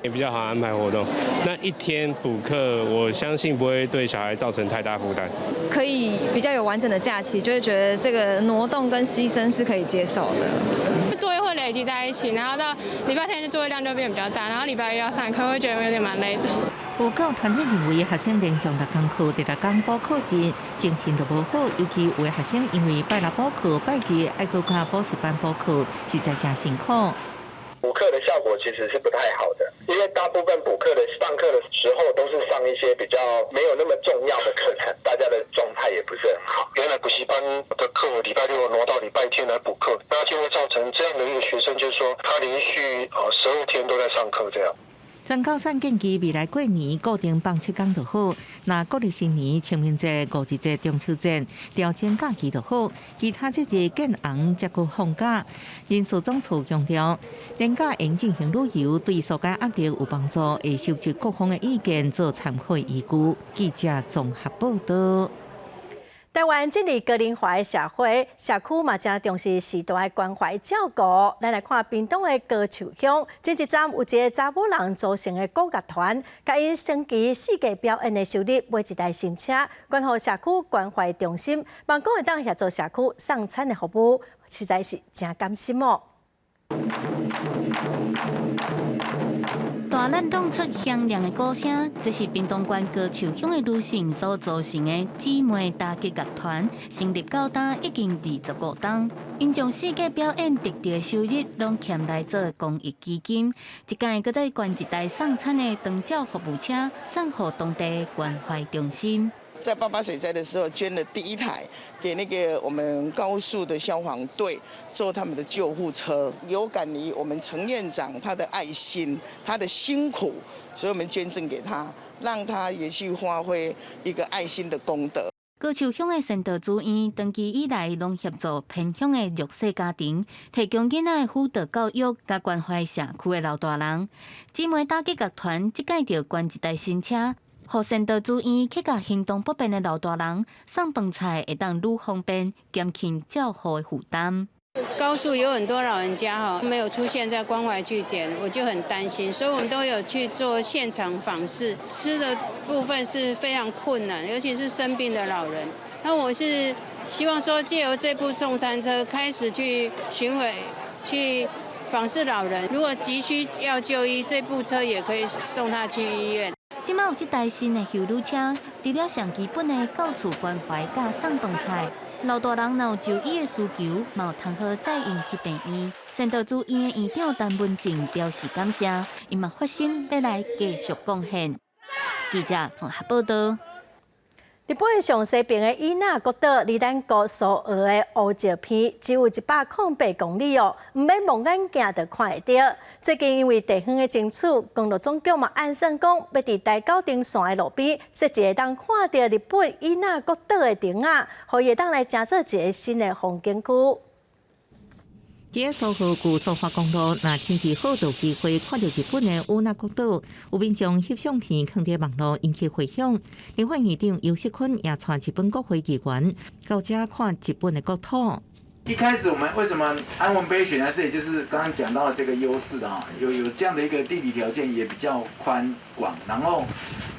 也比較好安排活動。那一天補課，我相信不會對小孩造成太大負擔。可以比較有完整的假期，就會覺得這個挪動跟犧牲是可以接受的。作業會累積在一起，然後到禮拜天的作業量就變比較大，然後禮拜一要上課，會覺得有點蠻累的。有教團體認為，學生連續6工課，第6工補課日精神都無好，尤其有的學生因為拜六補課，拜日愛閣去補習班補課，實在誠辛苦。補課的效果其實是不太好的，因為大部分補課的上課的時候都是上一些比較沒有那麼重要的課程，大家的狀態也不是很好。原來補習班的課禮拜六挪到禮拜天來補課，那就會造成這樣的一個學生，就是說他連續12天都在上課這樣。全教總建議未來過年固定放7工就好，若國曆新年、清明節、五一節、中秋節調整假期就好，其他節日建紅才閣放假。人事總處強調，連假應進行旅遊，對紓解壓力有幫助，會收集各方的意見做參考依據。記者綜合報導。台灣進入高齡化的社會，社區嘛誠重視序大的關懷照顧。咱來看屏東的高樹鄉，前一站有一个查某人組成的鼓樂團，共𪜶升旗四界表演的收入，買一台新車，捐予社區關懷中心，望講會當協助社區送餐的服務，實在是誠甘心哦。大力弄出響亮的鼓聲，這是屏東縣高樹鄉的女性所組成的姊妹打擊樂團，成立到今已經25冬。𪜶將四界表演得到的收入，攏挾來做公益基金，這擺閣再捐一台送餐的長照服務車，送予當地關懷中心。在八八水災的時候，捐了第一台給那個我們高樹的消防隊做他們的救護車。有感於我們陳院長他的愛心，他的辛苦，所以我們捐贈給他，讓他也去發揮一個愛心的功德。高樹鄉的善導書院長期以來攏協助偏鄉的弱勢家庭，提供囡仔的輔導教育，佮關懷社區的老大人。姊妹打擊樂團這擺就捐一台新車。予善導書院去共行動不便的老大人送飯菜，會當愈方便，減輕照護的負擔。高樹有很多老人家哈，沒有出現在關懷據點，我就很擔心，所以我們都有去做現場訪視。吃的部分是非常困難，尤其是生病的老人。那我是希望說，借由這部送餐車開始去巡迴，去訪視老人。如果急需要就醫，這部車也可以送他去醫院。這擺有這台新的休旅車，除了上基本的到厝關懷佮送飯菜，老大人若有就醫的需求，嘛有通好載𪜶去病院。善導寺院的院長陳文靜表示感謝，伊嘛發心欲來繼續貢獻。記者綜合報道。日本上西邊的與那國島，離咱國蘇澳的烏石鼻只有108公里哦，毋免望遠鏡就看會著。最近因為地方的爭取，公路總局嘛按算講，欲佇台九丁線的路邊設一个通看著日本與那國島的亭仔，予伊會當來成做一个新的風景區。這個蘇澳舊蘇花公路，若天氣好，就有機會看著日本的與那國島。有民眾翕相片，囥佇網路引起迴響。立法院長游錫堃也帶日本國會議員到遮看日本的國土。一開始我們為什麼安魂碑選在這裡，就是剛剛講到這個優勢啊，有這樣的一個地理條件也比較寬廣，然後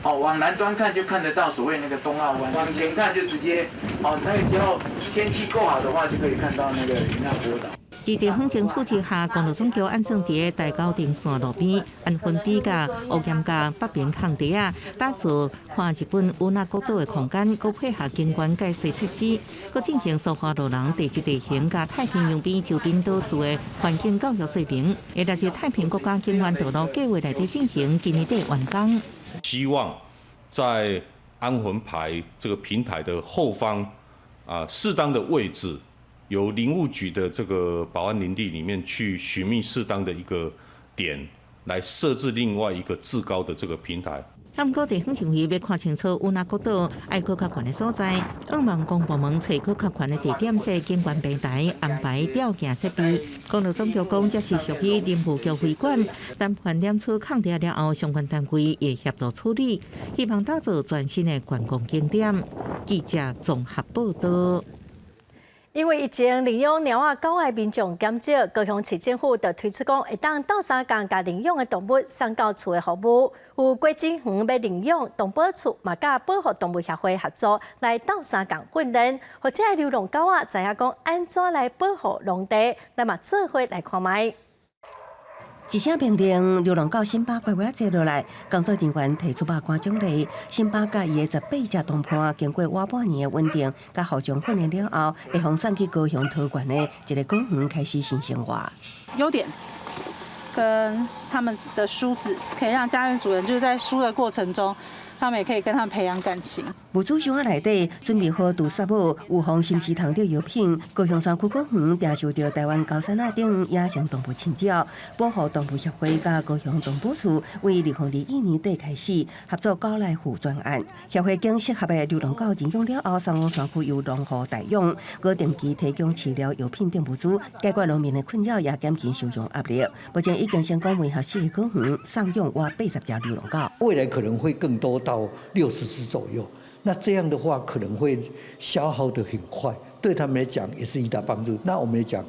哦往南端看就看得到所謂那個東澳灣，往前看就直接哦那個只要天氣夠好的話，就可以看到那個與那國島。佇地方爭取之下，公路總局按算佇台九丁線路邊安魂碑佮烏岩佮北邊空地仔，打造看日本與那國島的空間，閣配合景觀解說設施，閣進行蘇花路人地質地形佮太平洋邊周邊島嶼的環境教育說明，會納入太平國家景觀道路計畫內底進行，今年底完工。希望在安魂牌這個平台的後方啊，適當的位置。由林務局的這個保安林地裡面去尋覓適當的一個點，來設置另外一個置高的這個平台。毋過地方認為欲看清楚與那國島，愛閣較懸的所在，向望公部門揣閣較懸的地點設景觀平台，安排吊鏡設備。公路總局講，這是屬於林務局規管，談判兩處空地了後，相關單位會協助處理，希望打造全新的觀光景點。記者綜合報道。因為疫情，領養貓仔狗仔民眾減少，高雄市政府就推出講，會當鬥相共共領養的動物送到厝的服務。有果子園欲認養，動保處嘛佮保護動物協會合作來鬥相共訓練，予這个流浪狗仔知影講按怎來保護農地。咱嘛做伙來看覓。一聲命令，流浪狗辛巴乖乖坐落來，工作人員提出肉乾獎勵。辛巴佮伊的18隻同伴，經過倚半年的穩定，佮互相訓練了後，會予送去高雄桃園的一个果園開始新生活。優點跟他們的梳子，可以讓家園主人就是在梳的過程中，他們也可以跟他們培養感情。物資箱仔內底準備好毒殺母、預防心絲蟲的藥品。高雄山區果園定受著臺灣高山仔頂野生動物侵擾，保護動物協會佮高雄動保處為2021年底開始合作狗來護專案。協會將適合的流浪狗認養了後，送往山區由農戶代養，閣定期提供飼料、藥品等物資，解決農民的困擾，也減輕收容壓力。目前已經成功委託四個果園送養倚80隻流浪狗。未來可能會更多到60隻左右。那這樣的話可能會消耗得很快，對他們來講也是一大幫助。那我們來講，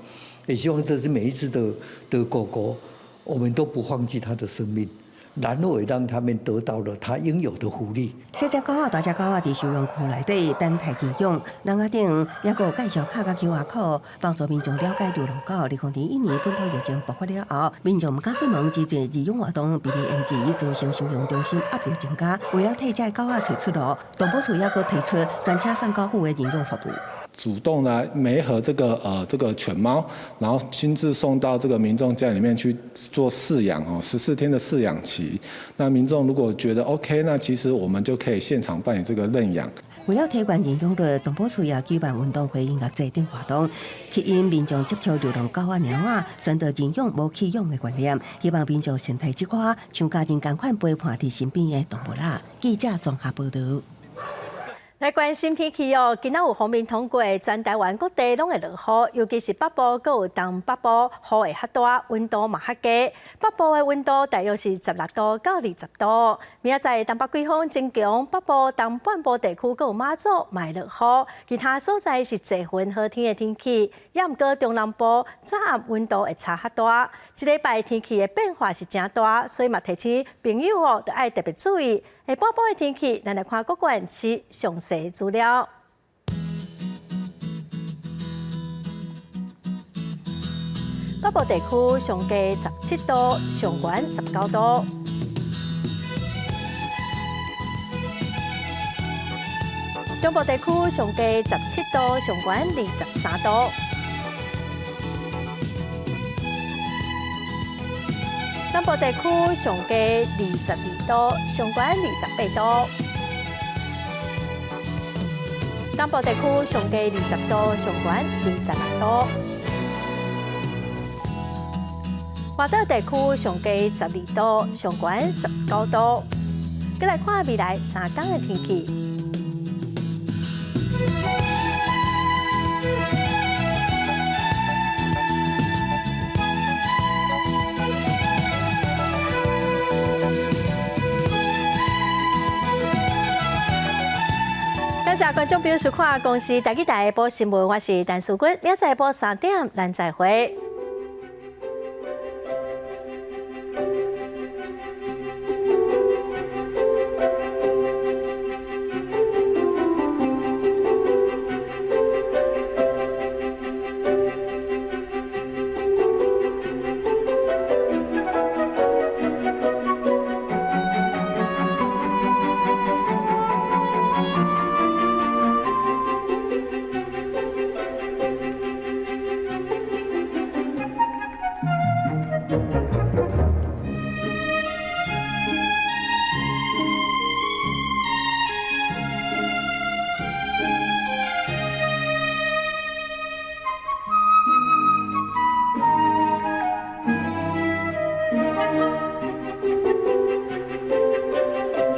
也希望這是每一隻的狗狗，我們都不放棄它的生命，然後也讓他們得到了它應有的福利。細隻狗仔、大隻狗仔佇收容區內底等待認養，欄仔頂猶閣有介紹卡佮 QR code，幫助民眾了解流浪狗。2021年本土疫情爆發了後，民眾毋敢出門，真濟認養活動被延期，造成收容中心壓力增加。為了替這个狗仔揣出路，動保處猶閣推出專車送狗赴的認養服務。主動來媒合這個犬貓，然後親自送到這個民眾家裡面去做飼養哦，14天的飼養期。那民眾如果覺得 OK，那其實我們就可以現場辦理這個認養。為了提懸認養率，動保處也舉辦運動會、音樂節等活動，吸引民眾接觸流浪狗仔、貓仔，宣導認養無棄養的觀念，希望民眾善待這寡像家人仝款陪伴佇身邊的動物啦。記者綜合報導。來關心天氣哦，今仔有鋒面通過，全台灣各地攏會落雨，尤其是北部，閣有東北部，雨會較大，溫度嘛較低。北部的溫度大約是16度到20度。明仔載東北季風增強，北部、東半部地區閣有馬祖嘛會落雨，其他所在是濟雲好天的天氣。也毋過中南部早暗溫度會差較大。這禮拜天氣的變化是誠大，所以嘛提醒朋友哦，著愛特別注意。下晡晡的天氣，咱來看各縣市詳細資料。北部地區上低17度，上懸19度。中部地區上低17度，上懸23度。南部地區上低22度，上懸28度。東部地區上低20度，上懸26度。外島地區上低12度，上懸19度。閣來看未來3工的天氣。感謝觀眾朋友收看《公視台語台》報新聞，我是陳淑君，明仔載晡3點，咱再會。